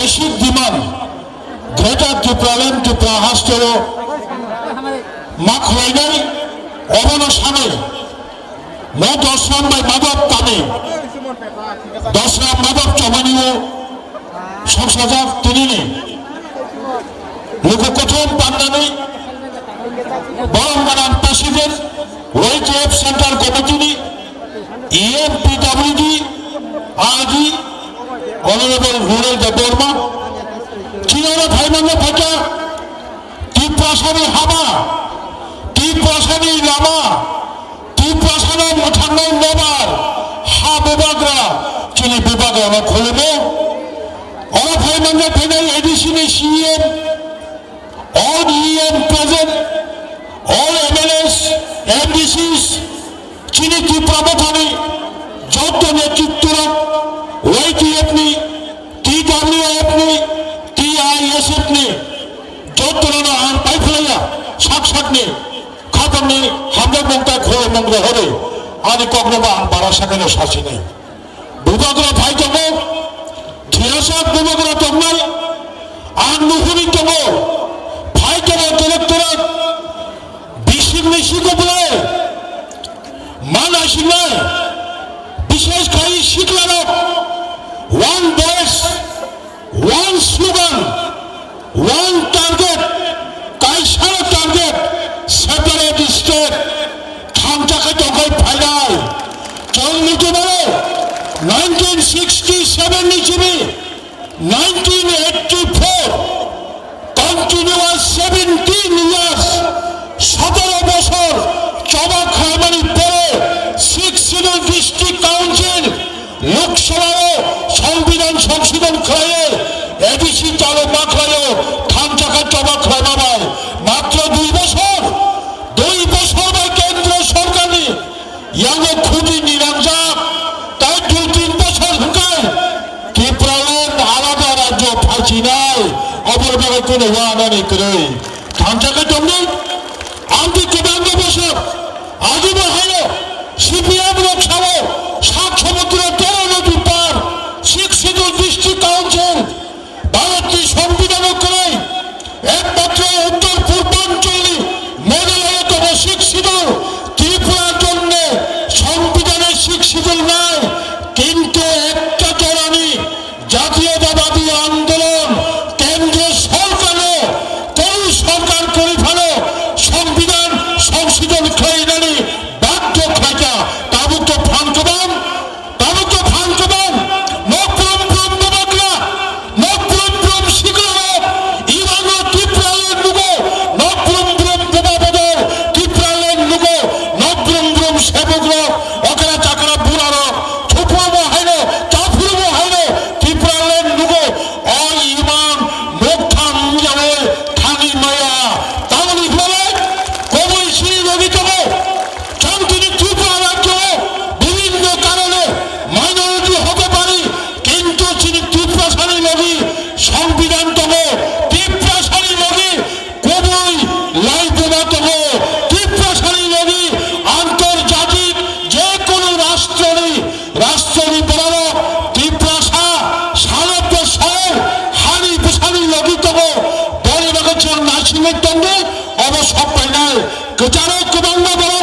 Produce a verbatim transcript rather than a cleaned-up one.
Basic demand, Greater Tipraland Tripura hasteo ma khwlainai, obono sanai. Mo Dosram bai Madhab kami, Dosram Madhab chobani o songsajak tinini luku kothom pannani borom ganan president Y T F Central Committee ni E M P W D R D Honorable Rural Debbarma, chinara phaimanya phaikha, Tiprasani hama, Tiprasani lama, Tiprasano mwthangnai nobar, ha bubagra, chini bubagrano khulumo. Oro phai manjak phainai A D C ni C E M, all E M present, all M L As, M D Cs, chini Tipra mothani jotto netritwrok, Y T F ni, T W F ni, T I S F ni, jottono ang pai phlaiya, sak sakni. Khatungni hamjakmung tei khulumung rohorwi ani koknobo ang bara sakeno sasinai. Bubagra phai tongo, thirasak bubagra tongnai, ang nuhurwi tongo, phai tongo collectorate, bisingni siko belai, mana sinai, bishesh khai siklarok, one voice, one slogan, one target, kaisa target, separate state, thansa khe tongkhai phainai. Chwng muchungo nineteen sixty-seven ni simi nineteen eighty-four, continuous seventeen years, sotoro bosor choba khlaimani pore Sixth Schedule District Council Lok Sabha o Songbidan Songsodhon khlaiwi A D C chalo ma khlaio, thansa khe choba khlaima bai matro dui bosor, dui bosor bai Kendro Sorkarni yango khuti ninangjak, tai dui tin bosor hwnkhe Tipraland alada rajyo phaichinai, oboni bagwi kunu wanani kwrwi. Thansa khe tongdi, amtwi kwbangma bosor, ajibo haino C P M rok sao, sak somudro tero nodi par, Sixth Schedule District Council, Bharatni Songbidanw kwrwi, ekmatro uttor purbancholni Meghalaya tongo Sixth Schedule, Tripura jonni Songbidanw Sixth Schedule nai, kintu ekta jorani Jatiyotabadi Andolon Kendro Sorkarno, Kori Sorkar kori phano Songbidan Songsodhon khlainani badhyo khlaikha, tabukto phan kwbang. Tabukto phan kwbang, nok brum brum bubagra, nok brum brum siklarok, ibango Tipraland nugo, nok brum brum buba bodol, Tipraland nugo, nok brum brum sebukrok, okra chakra burarok, thupumo haino, chaphurumo haino, Tipraland nugo, o imang mukthang yawi thangwi maya, tamoni hwnwi koboi sini logi tongo. Chwng tini Tripura rajyo o bibhinno karone minority hote pari, kintu chini Tiprasani logi Songbidan tongo, Tiprasani logi kubui laibuma tongo, Tiprasani logi antorjatik je kono rashtroni, rashtroni bororok Tiprasa sanobdo sor hani bwsani logi tongo, boni bagwi chwng naisingwi tongo, obo sok painai kwcharo kwbangma borok.